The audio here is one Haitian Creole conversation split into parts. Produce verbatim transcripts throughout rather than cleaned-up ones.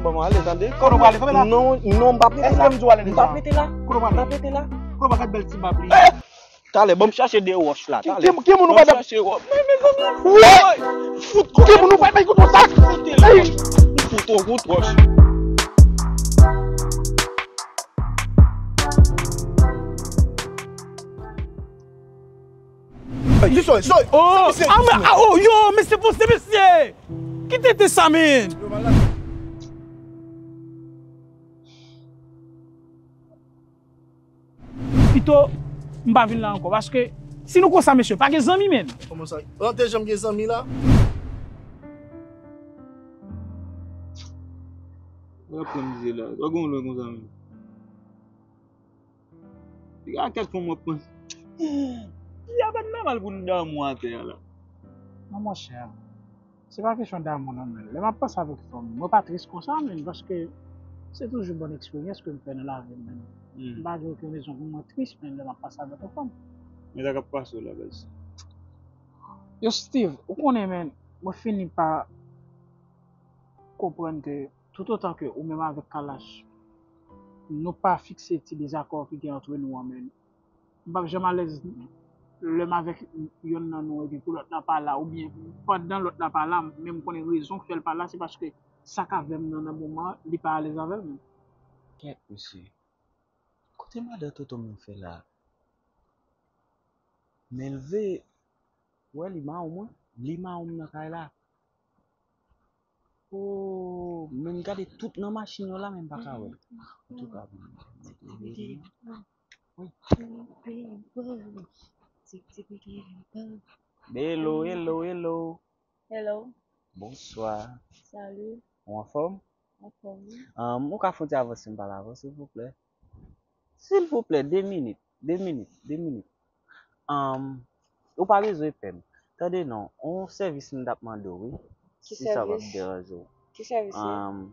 Bon, ale, tande. Kote w prale? Fè la. Non, non, m p ap rete la. Èske m di w ale deja? M p ap rete la. Kote w prale? M p ap rete la. Kote w prale? Gad bèl ti bab li. Talè, ban m chache de wòch la, talè. Ki, ki moun ou pa chache wòch? Men, mezanmi. Woy! Fout kote moun ou pa, men kote sa? Fout wòch. Fout wòch. Hey, sorry, sorry. Oh, ah, men, ah, oh, yo, mesye, poze, mesye. Ki tete sa, men? Pito, m pa vin la ankò, paske si nou konsa, mesye, pa gen zanmi, men. Kòman sa? An te janm gen zanmi la? Wè, pran mizè la. Wè, gon lwen konsa, men. Piga kèk fanm w ap pran. Piga pa t nòmal pou n damou atè a la. Non, monchè. Se pa kesyon damou, non, men. Lè m ap pase avèk fanm, mwen pa tris konsa, men, paske se toujou bòn eksperyans ke m fè nan lavi m, men. M pa gen okenn rezon pou mwen tris, men, lè m ap pase avèk yon fanm. Men sa k ap pase w la, baz? Yo, Steve, ou konnen, men, mwen fini pa konprann ke toutotan ke ou menm avèk Kalash, nou pa fikse ti dezakò ki gen antre nou an, men, m p ap janm alèz lè m avèk yonn nan nou epi pou lòt la pa la, oubyen pandan lòt la pa la, men m konnen rezon k fè l pa la, se paske sa k avè m nan, nan moman an, li pa alèz avè l menm. Kèt, mesye. Kote madan Toto m nan fè la? Men leve, wè li mawon mwen, li mawon m nan kay la. Oh, men gade tout nan machin yo la, men m pa ka wè l. Antouka, wi. Hello, hello, hello. Hello. Bonswa. Salut. Ou anfòm? Anfòm, wi. Um, ou ka fè yon ti avanse m pale avè w, silvouplè? Silvouplè, de minit, de minit, de minit. Um, ou pa bezwen pè m. Tande non, yon sèvis m t ap mande w, wi. Ki sèvis? Si sa p ap deranje w. Ki sèvis li? Um,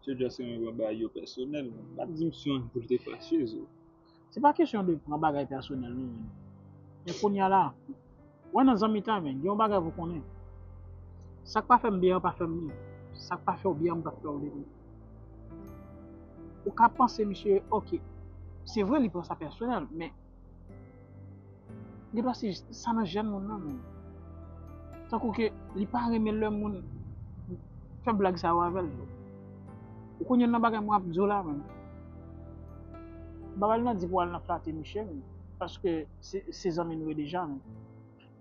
Misye just renmen pran bagay yo pèsonèl, men pa t di misye anyen pou l te fache, zo. Se pa kesyon de pran bagay pèsonèl, non, men. Men kounye a la, wè nan zanmitay, men, gen yon bagay pou konnen. Sa k pa fè m byen an pa fè m byen. Sa k pa fè w byen an, m p ap fè w de byen. Ou ka panse misye, oke, se vre, li pran sa pèsonèl, men Gen dwa se sa nan jèn moun nan, men. Tankou ke li pa renmen lè moun fè blag sa yo avè l. Ou konn youn nan bagay mwen ap di w la, men. M pa pral nan di pou al nan flate misye, men. Paske se, se zanmi nou ye deja, men.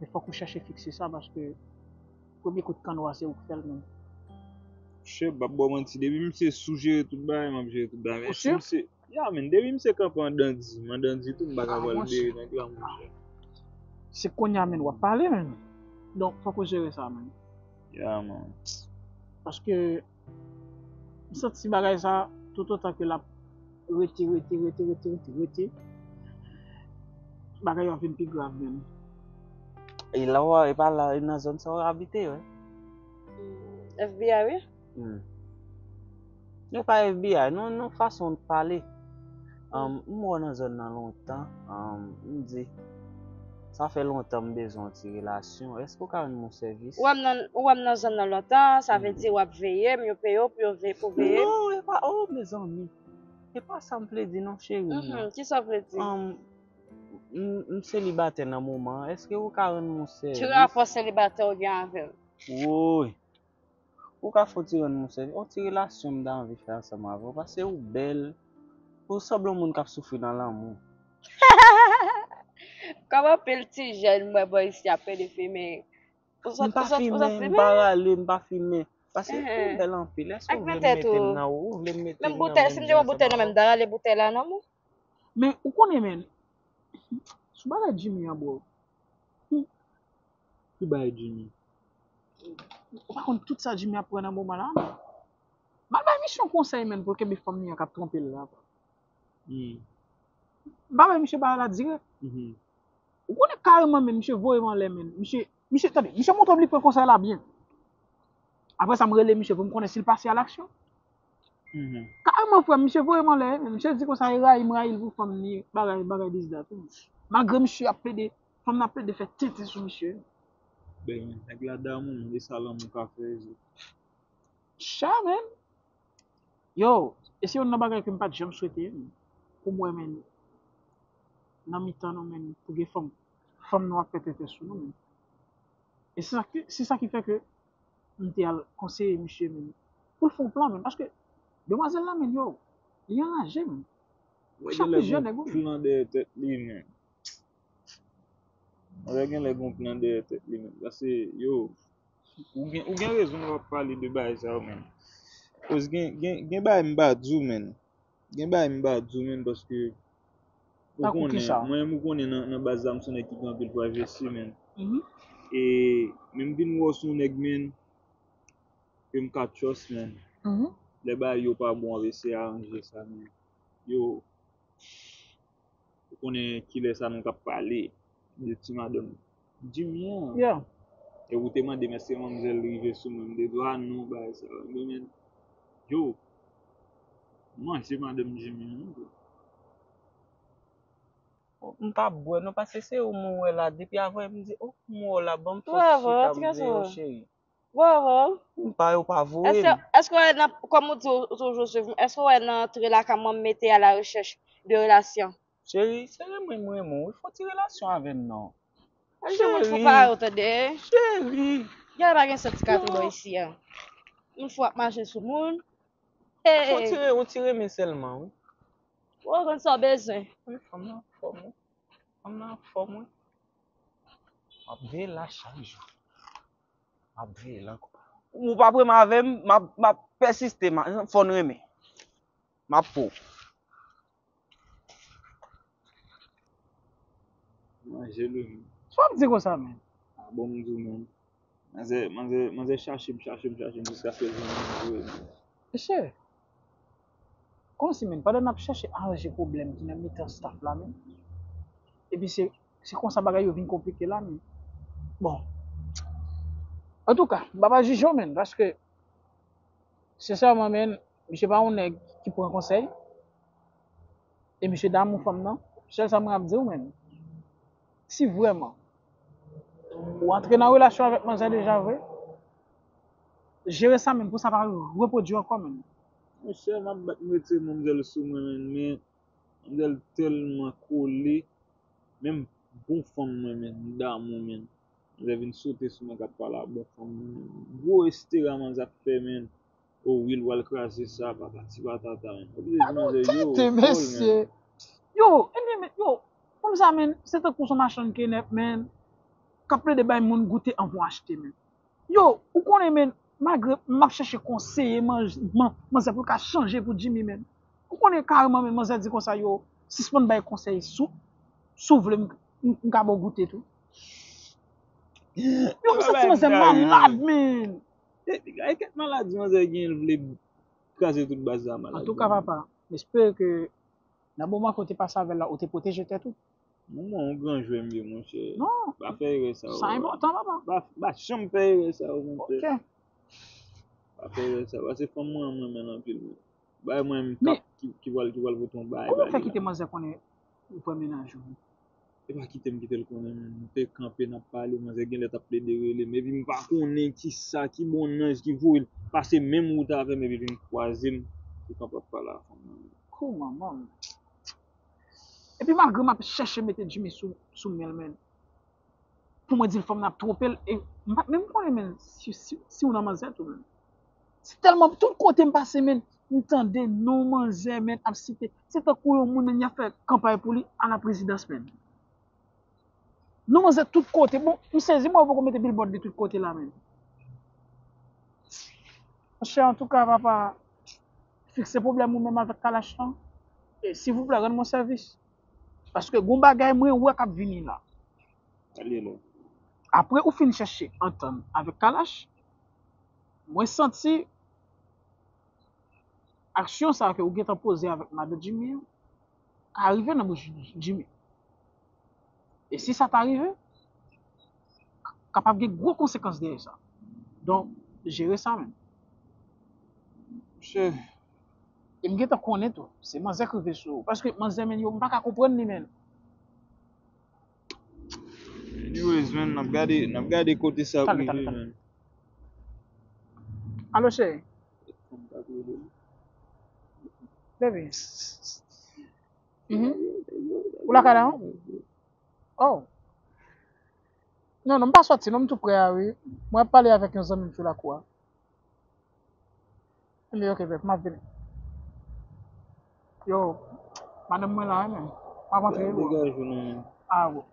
Men fòk ou chèche fikse sa, paske premye kout kannwa se ou k fè l, men. Chè, m p ap ba w manti, depi misye sou jere tout bagay, m ap jere tout bagay. Men si misye Ya, men, depi misye kanpe andan di m, andan di tou, m pa ka pral bere nèg la, monchè. Se kounye a, men, w ap pale, men. Donk, fòk ou jere sa, men. Ya, man. Paske, m santi bagay sa, toutotan ke l ap rete, rete, rete, rete, rete, rete, bagay yo ap vin pi grav, men. E la, w a, e pa la, e nan zòn sa w abite, wi. F B I, wi. Hmm. Nou pa F B I, nou, nou fason n pale. Um, m wè w nan zòn nan lontan, um, m di, sa fè lontan m bezwen yon ti relasyon. Èske w ka rann mwen yon sèvis? Ou wè m nan, ou wè m nan zòn nan lontan, sa vle di w ap veye m, yo peye w pou yo ve-, pou veye m? Non, e pa, oh, mezanmi. E pa sa m vle di non, cheri m nan. Mhm, ki sa w vle di? Um, m, m selibatè nan moman an. Èske ou ka rann mwen yon sèvis? Ki rapò selibatè w gen avè m? Woy! Ou ka fè yon ti rann mwen sèvis. Yon ti relasyon m ta anvi fè ansanm avè w, paske ou bèl. Ou sanble yon moun k ap soufri nan lanmou. Kòm anpil ti jèn m wè bò isi ap pede fimen. M pa fimen, m pa rale, m pa fimen. Paske ou bèl anpil. Èske ou vle m mete m nan ou? Ou vle m mete m nan menm jan ansanm avè w? Menm boutèy, si m te yon boutèy nan men m, m ta rale boutèy la nan men w. Men ou konnen, men, sou bagay Jimmy an, bro. Ki bagay Jimmy? Ou pa konn tout sa Jimmy ap pran nan moman la, men. M al bay misye yon konsèy, men, pou l kenbe fanm li an k ap twonpe l la. Hmm. M pa bay misye bagay la dirèk. Mhm. Ou konnen kareman, men, misye voye m anlè, men. Misye, misye, tande, misye montre m li pran konsèy la byen. Apre sa, m rele misye pou m konnen si l pase a laksyon. Mhm. Kareman, frè m, misye voye m anlè, men. Misye di konsa, e rayi m, rayi l pou fanm li, bagay, bagay this, that. Malgre misye ap plede, fanm nan ap plede fè tenten sou misye. Ben, nèg la damou, men e sa lanmou ka fè, Jezi. Cha, man. Yo, e se youn nan bagay ke m pa t janm swete, man. Pou m wè, man, nan mitan nou, man, pou gen fanm, fanm nou ap fè tenten sou nou, man. E se sa ki, se sa ki fè ke m te al konseye misye, man, pou l fè yon plan, man. Paske demwazèl la, man, yo, li anraje, man. Wè, gen lè gon plan dèyè tèt li, man. Wè, gen lè gon plan dèyè tèt li, man. Paske, yo, ou gen, ou gen rezon lè w ap pale de bagay sa yo, man. Koz gen, gen, gen bagay m pa di w, man. Gen bagay m pa di w, man, paske ou konnen, mwen menm ou konnen nan, nan baz la, m se yon nèg ki gen anpil privesi, man. E men m vin wè w se yon nèg, man, ke m ka trust, man. Lè bagay yo pa bon, ann eseye aranje sa, man. Yo, ou konnen kilè sa nou t ap pale de ti madanm Jimmy an. Yeah. E ou te mande m èske manmzèl rive sou mwen, m te di w, "Ah non, bagay sa yo." Men, men, yo, manje madanm Jimmy an, wi. M pa bwè non, paske se ou m wè la depi avan, m di, "Oh, m wè w la, ban m fòs chita, m veye w, cheri." Vwala. M pa yo pa voye m. Èske, èske w wè nan, kòm ou di, ou toujou swiv m, èske w wè nan antre lakay mwen, m mete à la recherche de relation? Cheri, se renmen m renmen w wi, fè yon ti relasyon avè m non. Cheri, fò pa yo tande. Cheri. Gade pa gen sèt ti katri bò isi a. Moun fou ap mache sou moun. Fè yon ti, yon ti renmen sèlman wi. Ou konn sa w bezwen. Wi, fanm nan anfòm wi. Fanm nan anfòm wi. M ap veye la chak jou. M ap veye l ankò. Ou pa premye avè m, m ap, m ap pèsiste, m a, fò n renmen. M ap pou. Manje li menm. Sa w ap di konsa, men? A bon, m di w menm. Manzè, manzè, manzè chache m, chache m, chache m jiskaske l jwenn mwen vre. Mesye, kòmsi, men, pandan n ap chèche aranje pwoblèm ki nan mitan staff la, men, epi se, se konsa bagay yo vin konplike la, men. Bon. Antouka, m pa pral jije w, men, paske, sensèman, men, misye pa yon nèg ki pran konsèy. E misye damou fanm nan. Sèl sa mwen ap di w, men, si vrèman ou antre nan relasyon avèk manzè deja vre, jere sa, men, pou sa pa repwodui ankò, men. Monchè, m ap bat m retire manmzèl sou mwen, men, men manmzèl tèlman kole. Menm bon fanm mwen, men, m damou, men. Manzè vin sote sou mwen k ap pale a bon fanm mwen. Gwo estera manzè ap fè, men. O wi, l pral kraze sa, patati patata, men. Oblije di manzè, yo, tete, mesye. Yo, ebyen, men, yo, fanm sa, men, se tankou se yon machann kenèp, men, k ap plede bay moun goute anvan w achte, men. Yo, ou konnen, men, malgre m ap chèche konseye manz-, man-, manzè pou l ka chanje pou Jimmy, men. Ou konnen kareman, men, manzè di konsa, yo, sispann bay konsèy, si w, si w vle, m, m, m ka ba w goute tou. Yo, m santi manzè malad, men. E, e kèk maladi manzè gen, l vle kraze tout baz la, maladi. Antouka, papa, m espere ke nan moman ke w te pase avè l la, ou te pwoteje tèt ou. Manman, yon gran jwè m ye, monchè. Non. Pa fè erè sa yo. Sa enpòtan, papa. Pa, pa janm fè erè sa yo, monchè. Ok. Pa fè erè sa yo. Paske fanm mwen an, mwen renmen l anpil, men. Bay mwen m kap ki, ki pral, ki pral pote yon bagay ba li la. Kòman w fè kite manzè konnen ou pran mennaj ou? E pa kite m kite l konnen, men. Nou te kanpe, n ap pale, manzè genlè t ap plede rele m. Epi m pa konnen ki sa, ki bon anj ki voye l pase menm wout avè m, epi l vin kwaze m, li kanpe ap pale a fanm nan. Kòman, manman? Epi malgre m ap chèche mete Jimmy sou, sou men l, men, pou mwen di l fanm nan ap twonpe l, e m pa t menm konnen, men, si, si, si w nan manzè tou, men. Se tèlman, tout kote m pase, men, m tande non manzè, men, ap site. Se tankou yon moun, men, y ap fè kanpay pou li a la prezidans, men. Non manzè tout kote. Bon, m sezi, mwen, yo poko mete billboard li tout kote la, men. Monchè, antouka, papa, fikse pwoblèm ou menm avèk Kalash lan. E, silvouplè, rann mwen sèvis. Paske gon bagay mwen wè k ap vini la. Apre ou fin chèche antann avèk Kalash, mwen santi aksyon sa ke ou gentan poze avèk madan Jimmy an ka rive nan bouch Jimmy. E si sa ta rive, kapab gen gwo konsekans dèyè sa. Donk, jere sa menm. Monchè. E m gentan konnen tou, se manzè k rive sou ou. Paske manzè, men, yo, m pa ka konprann li, men. Anyways, Men, n ap gade, n ap gade kote sa ap rive, men. Alo, cheri. Baby. Mhm. Ou lakay la, non? Oh. Non, non, m pa sòti, non, m tou prè a, wi. Mwen ap pale avèk yon zanmi m sou lakou a. Ebyen, ok, bèf, m ap vini. Yo, madanm mwen la, wi, men. M ap antre, wi. Degaj ou non, men. Ah, bon.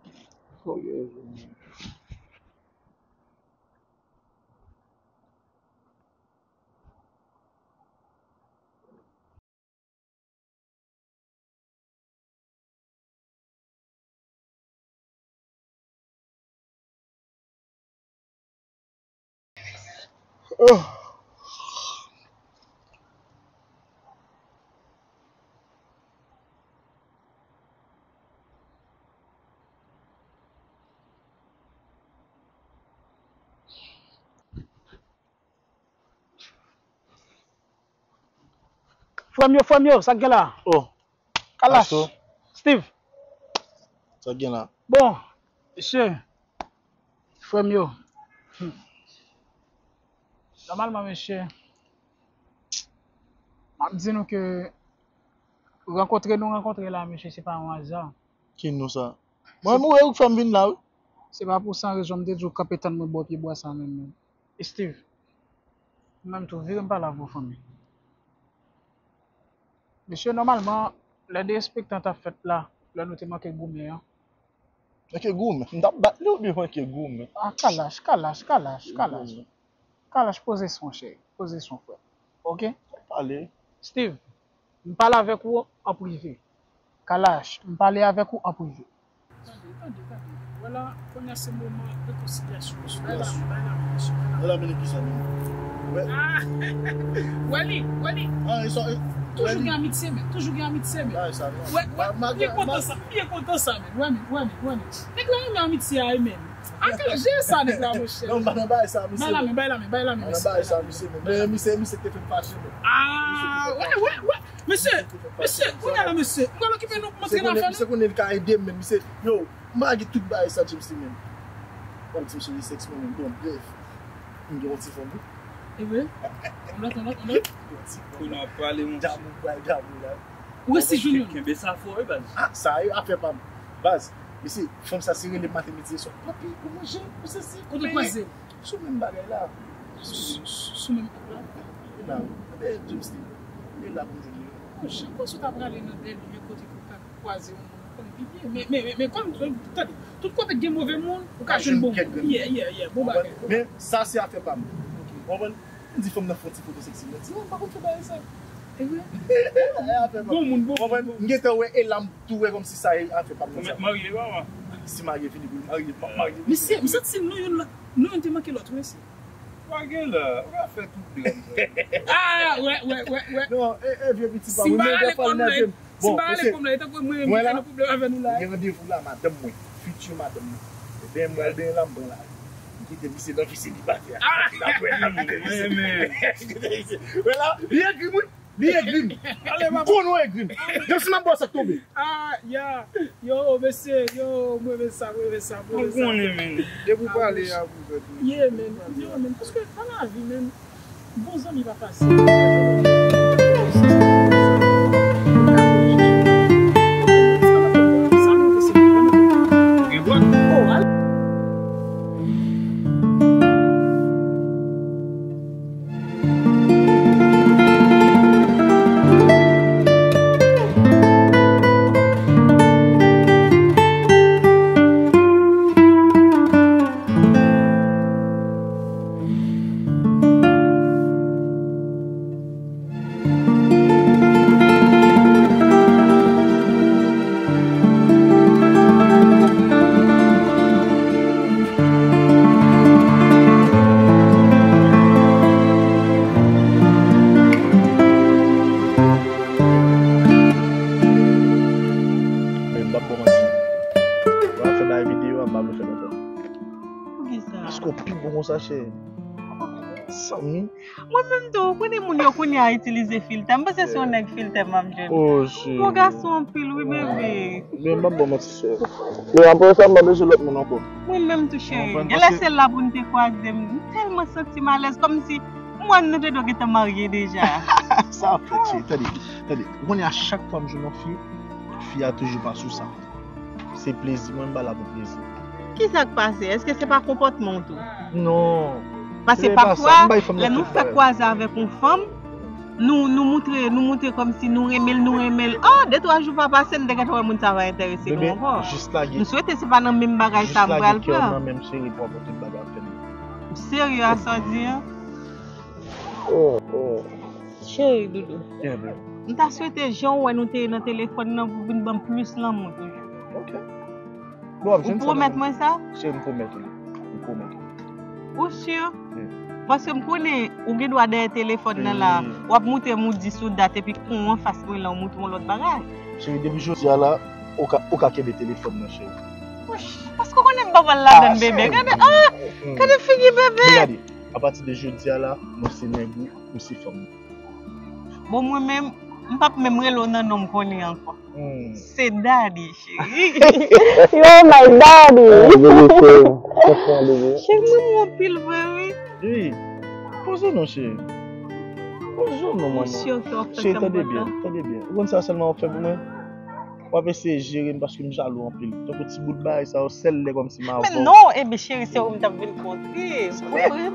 Degaj ou non. Frè m yo, frè m yo, sa k gen la? Oh. Kalash. Aso. Steve. Sa k gen la? Bon, mesye, frè m yo. Hmm. Nòmalman, mesye, m ap di nou ke rankontre nou rankontre la, mesye, se pa yon aza. Ki nou sa? Mwen, mwen, ou fè m vin la, wi. Se pa pou san rezon m te di w kanpe tann mwen bò pye bwa sa menm, menm. Steve, ou menm tou, vire m pale avè w, fanmi. Mesye, nòmalman, lè derespektan t ap fèt la, lè nou te manke goumen an. Manke goumen? M t ap bat li oubyen manke goumen? Ah, Kalash, Kalash, Kalash, Kalash. Goumen. Kalash, poze son, cheri. Poze son, frè. Ok? Pale. Steve, m pale avèk ou an prive. Kalash, m pale avèk ou an prive. Tande, tande, tande. Vwala, kounye a se moman rekonsilyasyon. Bay la men, bay la men, mesye, bay la men. Bay la men ki sa menm? Wè. Ah! Wè li, wè li. Ah, e sa, e, toujou gen amitye, men. Toujou gen amitye, men. Bagay sa, non. Wè, wè, byen kontan sa, byen kontan sa, men. Wè, men, wè, men, wè, men. Nèg la renmen amitye a, men. Ak jere sa, nèg la, monchè. Non, m pa nan bagay sa, misye. Bay la men, bay la men, bay la men, mesye. M pa nan bagay sa, misye, men. Men, misye, misye te fè m fache, men. Ah, wè, wè, wè. Mesye, mesye, kounye a la, mesye, m pral okipe nou, m antre nan afè nou. Misye konnen li ka ede m, men misye, yo, m lage tout bagay sa, James, men. W ap di m sou sèks mwen, men bon, brèf. M gen yon ti fanm, wi. E vre? On lòt, on lòt, on lòt. Yon ti fanm. Kounye a w ap pale, monchè. Djamou, bay djamou la. Ou resi jwenn youn. Kenbe sa fò, wi, baz. Ah, sa, e afè pa m. Baz, mesye, fanm sa, si rele m maten, midi, e swa, papi, ou manje, ou sesi, ou benyen. Kote w kwaze l? Sou menm bagay la. Sou, sou, sou menm koup la. E la, wi. Ebyen, James, li, li la pou m jwenn li. Bon, chak fwa si w ta prale nan de lye kote ke w ka kwaze yon moun, ou konn pi byen. Men, men, men, men kòm, tande, tout kote k gen move moun, ou ka jwenn bon moun. Yeah, yeah, yeah, bon bagay. Men sa se afè pa m. Ok. Ou konprann? M di fanm nan fè yon ti foto seksi, m di, "Oh, m pa konn fè bagay sa." E vre? E afè pa m. Bon moun, bon moun. Ou konprann? M gentan wè e la m tou wè kòmsi sa e afè pa m nan sa. Ou mèt marye, papa? Si marye fini pou l marye, m ap marye. Mesye, m santi nou youn la, nou youn te manke lòt, wi, mesye. Pa gen la, ou ka fè tout dram sa. Ah, wè, wè, wè, wè. Non, e, e vye piti pa, mwen menm dèfwa l nève m. Si m pa rele kòm nan, e tankou mwen menm ki fè nan pwoblèm avè nou la. Gen randevou la, madanm mwen, fiti madanm mwen. Ebyen, m pral benyen la, m pran lari. M kite misye nan vi selibatè. Ah! M ap wè l, m ap kite misye. Wè la, li egri m, wi. Li egri m. M konnen w egri m. Menm si m ap bò sa k tonbe. Ah, ya. Yo, mesye, yo, mwen renmen sa, mwen renmen sa, mwen renmen sa. Ou konnen, men. Depi w pale a, pou fè tou. Yeah, men. Yo, men, paske nan lavi, men, bon zanmi pa fasil. Men m p ap ba w manti. Lè w ap fè bagay videyo a, m pa vle fè l ankò. Poukisa? Paske w pi bon konsa, cheri. Zanmi. Mwen menm tou, ou konnen moun yo kounye a itilize filtè. M panse se yon nèg filtè m ap jwenn. Oh, cheri. Ou bon gason anpil, wi, bebe. Men m ap bon manti, cheri. Yo, apre sa, m pa bezwen lòt moun ankò. Mwen menm tou, cheri. Genlè se la pou n te kwaze m. M tèlman santi m alèz, kòmsi m wè nou te dwe gentan marye deja. Sa ap fèt, cheri. Tande, tande. Ou konnen a chak fwa m jwenn yon fi, fi a toujou pa sou sa. Se plezi, mwen m pa la pou plezi. Kisa k pase? Èske se pa konpòtman w tou? Non. Paske pafwa, lè nou fè kwaze avèk yon fanm, nou, nou moutre, nou moutre kòmsi nou renmen l, nou renmen l. Oh, de twa jou pa pase, nou te gentan wè moun sa pa enterese nou ankò. M swete se pa nan menm bagay sa m pral pran. Ou serye a sa w di an? Oh, oh. Cheri doudou. M ta swete jan w wè nou te ye nan telefòn nan pou vin ban m plis lanmou toujou. Ok. Ou pwomèt mwen sa? Cheri, m pwomèt ou li. M pwomèt ou. Ou si? Wi. Paske m konnen ou gen dwa dèyè telefòn nan la, w ap moutre m ou di sou dat epi kon w anfas mwen la w moutre yon lòt bagay. Cheri, depi jodi a la, ou ka, ou ka kenbe telefòn nan, cheri. Paske w konnen m pa pral ladann, bebe. Gade, ah, gade figi bebe. Men gade, apati de jodi a la, mwen se nèg ou, ou se fanm ou. Bon, mwen menm, m p ap menm rele w nan non m konnen ankò. Se Daddy, cheri. Yo, my daddy. Cheri, m renmen w anpil vre, wi. Wi. Poze non, cheri. Poze non, manman. Cheri, tande byen, tande byen. Ou konn sa sèlman w ap fè pou mwen? W ap eseye jere m paske m jalou anpil. Tankou ti bout bagay sa yo, sèl lè kòmsi m avè w. Men non, ebyen cheri, se ou m t ap vin kontre. Ou konprann?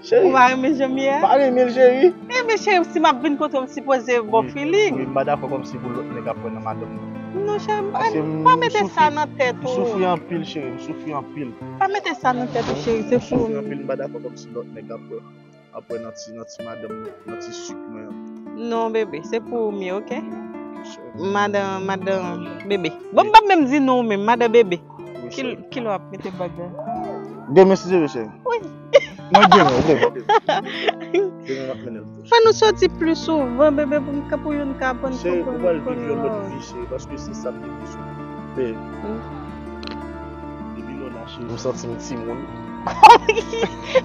Cheri. Ou pa renmen jan m ye a? Pa renmen l, cheri. Ebyen cheri, si m ap vin kontre w, m sipoze bon feeling. Wi, m pa dakò kòmsi pou lòt nèg ap wè nan madanm mwen. Non, cheri, pa mete sa nan tèt ou. M soufri anpil, cheri, m soufri anpil. Pa mete sa nan tèt ou, cheri, se pou ou. M soufri anpil, m pa dakò kòmsi lòt nèg ap wè. Apre nan ti, nan ti madanm, nan ti sik mwen an. Non, bebe, se pou ou m ye, oke? Madan, madan, bebe. Bon, m p ap menm di non ou menm, madan bebe. Ki lè w ap mete bag la? Demen, si Dye vle, cheri. Wi. Non, demen, demen. Demen, m ap mennen l. Fò nou soti pli souvan, bebe, pou m ka, pou youn ka aprann konprann lòt. Cheri, ou pral viv yon lòt vi, cheri, paske se sa m te bezwen. Men, depi lè w nan M santi m timoun.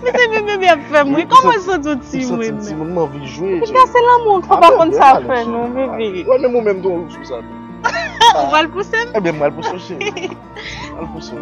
Mesye, bebe ap fè m ri. Kòman w santi w timoun? M santi m timoun, m anvi jwe. Kounye a se lanmou an, fò pa konn sa fè non, bebe. Wè, menm ou menm tou, ou sou sa tou. Ou pral pouse m? Ebyen, m pral pouse w, cheri. M pral pouse w.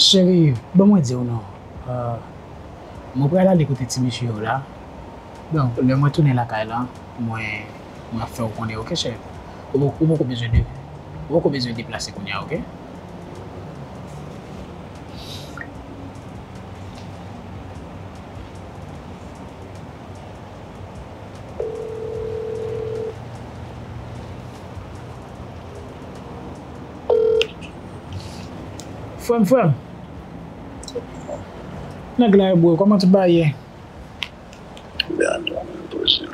Cheri, ban mwen di w non. Ah, mwen pral ale kote ti mesye yo la. Donk, lè mwen tounen lakay la, mwen, mwen ap fè w konnen, oke, cheri? Ou, ou poko bezwen de, ou poko bezwen deplase kounye a, oke? Frè m, frè m. Nèg la e bro, kòman tout bagay ye? Byen, byen, byen, byen.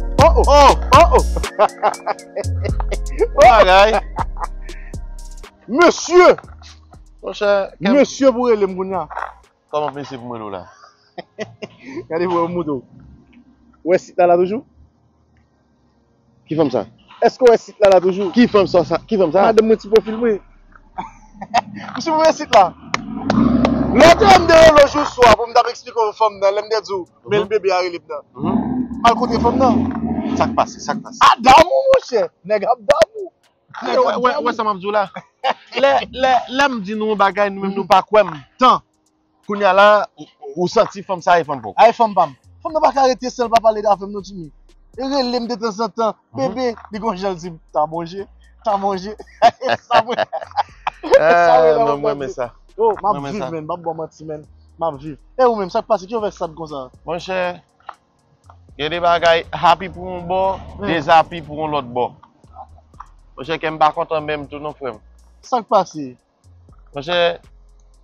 Oh, oh. Oh! Oh, oh! Bagay. Mesye! Monchè, kè m- Mesye pou rele m kounye a. Kòman mesye pou mwen la? Gade pou mwen mouton. Ou wè sit la la toujou? Ki fanm sa? Èske w wè sit la la toujou? Ki fanm sa? Ki fanm sa? Madanm mwen ti pwofil mwen. Misye pou wè sit la. Lè te m de relo jou swa pou m t ap eksplike w fanm nan, lè m te di w, men l bebe a rele m nan. M al kontre fanm nan. Sa k pase? Sa k pase? A damou, monchè. Nèg ap damou. Wè, wè, wè sa m ap di w la. Lè, lè, lè m di nou yon bagay, nou menm nou pa kwè m. Tan. Kounye a la, ou, ou santi fanm sa e fanm pa w. Ay, fanm pa m. Fanm nan pa ka rete san l pa pale avè m non, Jimmy. E rele m de tanzantan. Bebe, li gon jan l di m, "Ta manje, ta manje." Sa mwen. Sa mwen la, non, mwen renmen sa. Oh, m ap viv, men. M ap ba w manti, men. M ap viv. E ou menm, sa k pase? Ki yon vès sa konsa? Monchè, gen de bagay happy pou yon bò, dezapi pou yon lòt bò. Monchè, kè m pa kontan menm tou non, frè m. Sa k pase? Monchè,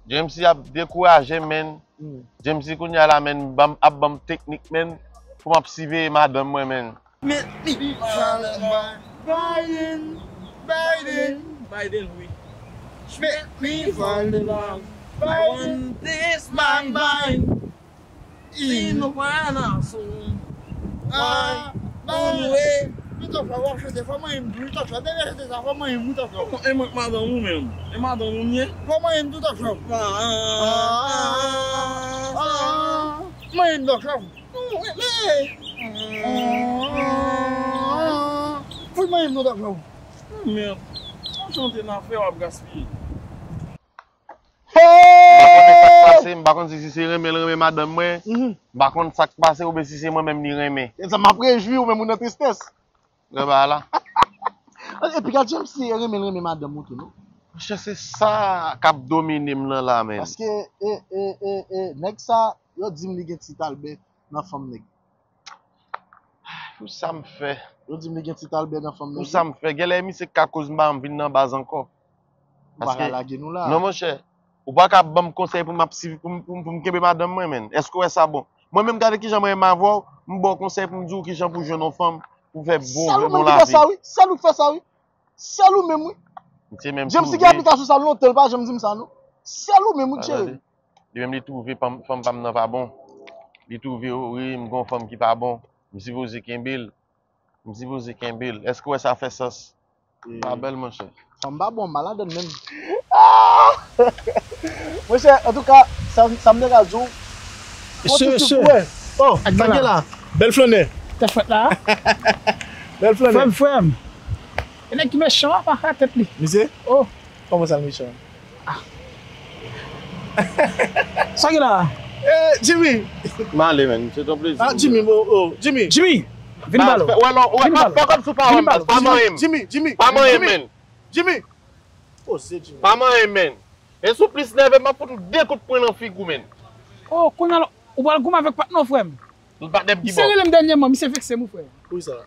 James ap dekouraje, men. James kounye a la, men, ban m, ap ban m teknik, men, pou m ap siveye madanm mwen, men. Make me fall in love. Biden, Biden, Biden, wi. Make me fall in love. Biden, this my mind. In the one soon. Ah, anyway. Wi, Tòchòv, w ap chante. Fò mwen ri m tou, wi, Tòchòv. Dènye chante sa, fò mwen ri m wi, Tòchòv. E mwen k madanm ou menm? E madanm ou m ye? Fò mwen ri m tou, Tòchòv. Ah, ah, ah. Mwen ri m, Tòchòv. Non, men, men. Fout mwen ri m non, Tòchòv. Mèd. Ou chante nan afè w ap gaspiye. M pa konnen sa k pase, m pa konn si, si se renmen l renmen madanm mwen. M pa konn sa k pase oubyen si se mwen menm li renmen. Se sa m ap rejwi, ou menm ou nan tristès. Gade bagay la. Epi gad James, si renmen l renmen madanm ou tou, non? Monchè, se sa k ap domine m nan la, men. Paske, e, e, e, e, nèg sa, yo di m li gen ti talbè nan fanm nèg. Pou sa m fè? Yo di m li gen ti talbè nan fanm nèg. Pou sa m fè? Genlè misye ka koz m pa janm vin nan baz ankò. Ou pa ka lage nou la. Non, monchè. Ou pa ka ban m konsèy pou m ap siv, pou m, pou m, pou m kenbe madanm mwen, menn. Èske w wè sa bon? Mwen menm, gade kijan mwen menm avè w, m ba w konsèy pou m di w kijan pou jwenn yon fanm, pou fè bon, bon lavi. Sèl ou menm ki fè sa, wi. Sèl ou k fè sa, wi. Sèl ou menm, wi. James ki gen aplikasyon sa lontan, l pa janm di m sa, non. Sèl ou menm, wi, cheri. Li menm li twouve fanm, fanm pa m nan pa bon. Li twouve, wi, m gon fanm ki pa bon. M sipoze kenbe l. M sipoze kenbe l. Èske w wè sa fè sans? Pa bèl, monchè. Fanm pa bon, m pa ladann menm. Ah! Monchè, antouka, sa, sa m te ka di w. Mesye, mesye. Oh, sa gen la? Bèl flannè. Tèt fèt la. Bèl flannè. Frè m, frè m. E nèg ki mechan an pa ka tèt li. Misye? Oh. Kòman sa l mechan? Ah. Sa gen la? Eh, Jimmy. M ale, menn. Se ton plezi. Ah, Jimmy, oh, oh, Jimmy. Jimmy, vin pale. Wè, non, wè, pa, pa kòm sou pawòl, pa manyen m. Jimmy, Jimmy. Pa manyen m, menn. Jimmy. Poze, Jimmy. Pa manyen m, menn. E si w plis nève, m ap fout ou de kout pwen nan figi w, menn. Oh, kounye a la, ou pral goumen avèk patnè w, frè m. Misye rele m dènyèman, misye vekse m, wi, frè. Poukisa?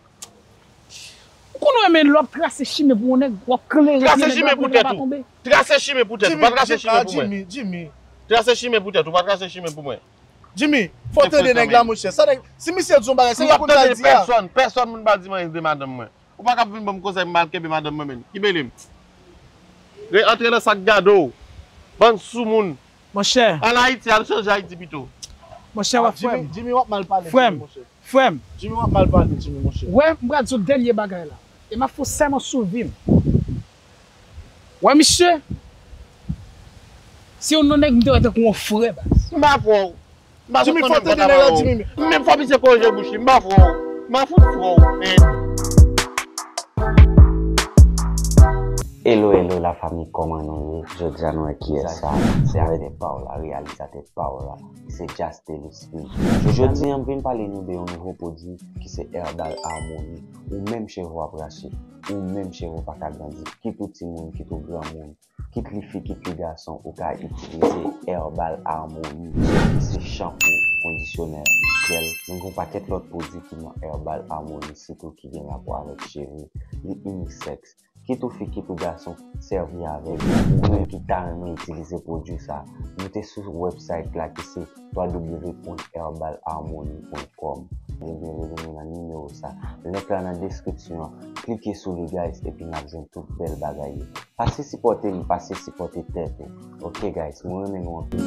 Ou konn ou renmen lè w ap trase chimen pou yon nèg, w ap klere pou yon nèg la pou nèg la pa tonbe. Trase chimen pou tèt ou. Trase chimen pou tèt ou, pa trase chimen pou mwen. Jimmy, Jimmy. Trase chimen pou tèt ou, pa trase chimen pou mwen. Jimmy, fò w tande nèg la, monchè. Sa nèg, si misye di yon bagay, se yon konn sa l di a. M p ap tande pèsòn, pèsòn moun pa di m anyen de madanm mwen. Ou pa ka vin ban m konsèy, m al kenbe madanm mwen, menn. Kenbe li. Re-, antre nan sak gade w. Bann soumoun. Monchè. Al Ayiti, al chanje Ayiti pito. Monchè, wè, frè m. Jimmy, Jimmy, w ap mal pale, Jimmy, monchè. Frè m. Jimmy, w ap mal pale, Jimmy, monchè. Wè, m pral di w dènye bagay la. E m ap fè w sèman sou vi m. Wè, misye, se yon nèg m te wè tankou yon frè, baz. M pa kwè w. M pa sot nan menm pòt avè w. Menm fò misye korije bouch li, m pa fè w. M pa fout fè w, men. Hello, hello, lafanmi, kòman nou ye? Jodi a nou wè kiyès sa? Se aktè pa w la, reyalizatè pa w la, ki se Djastelus Film. Jodi a m vin pale nou de yon nouvo pwodui ki se Herbal Harmony. Ou menm cheve w ap rache, ou menm cheve w pa ka grandi, kit ou timoun, kit ou granmoun. Kit li fi, kit li gason, ou ka itilize Herbal Harmony, ki se chanpou, kondisyonè, jèl. Nou gen yon pakèt lòt pwodui ki nan Herbal Harmony, sitou ki gen rapò avèk cheve. Li inisèks. Kit ou fi, kit ou gason, sèvi avè l. Ou menm ki ta renmen itilize pwodui sa, moute sou website la ki se w w w pwen herbal harmony pwen com. Ebyen, rele nou nan nimewo sa. Link la nan deskripsyon an. Klike sou li, guys, epi n ap jwenn tout bèl bagay yo. Pase sipòte nou, pase sipòte tèt nou. Ok, guys, mwen renmen nou anpil.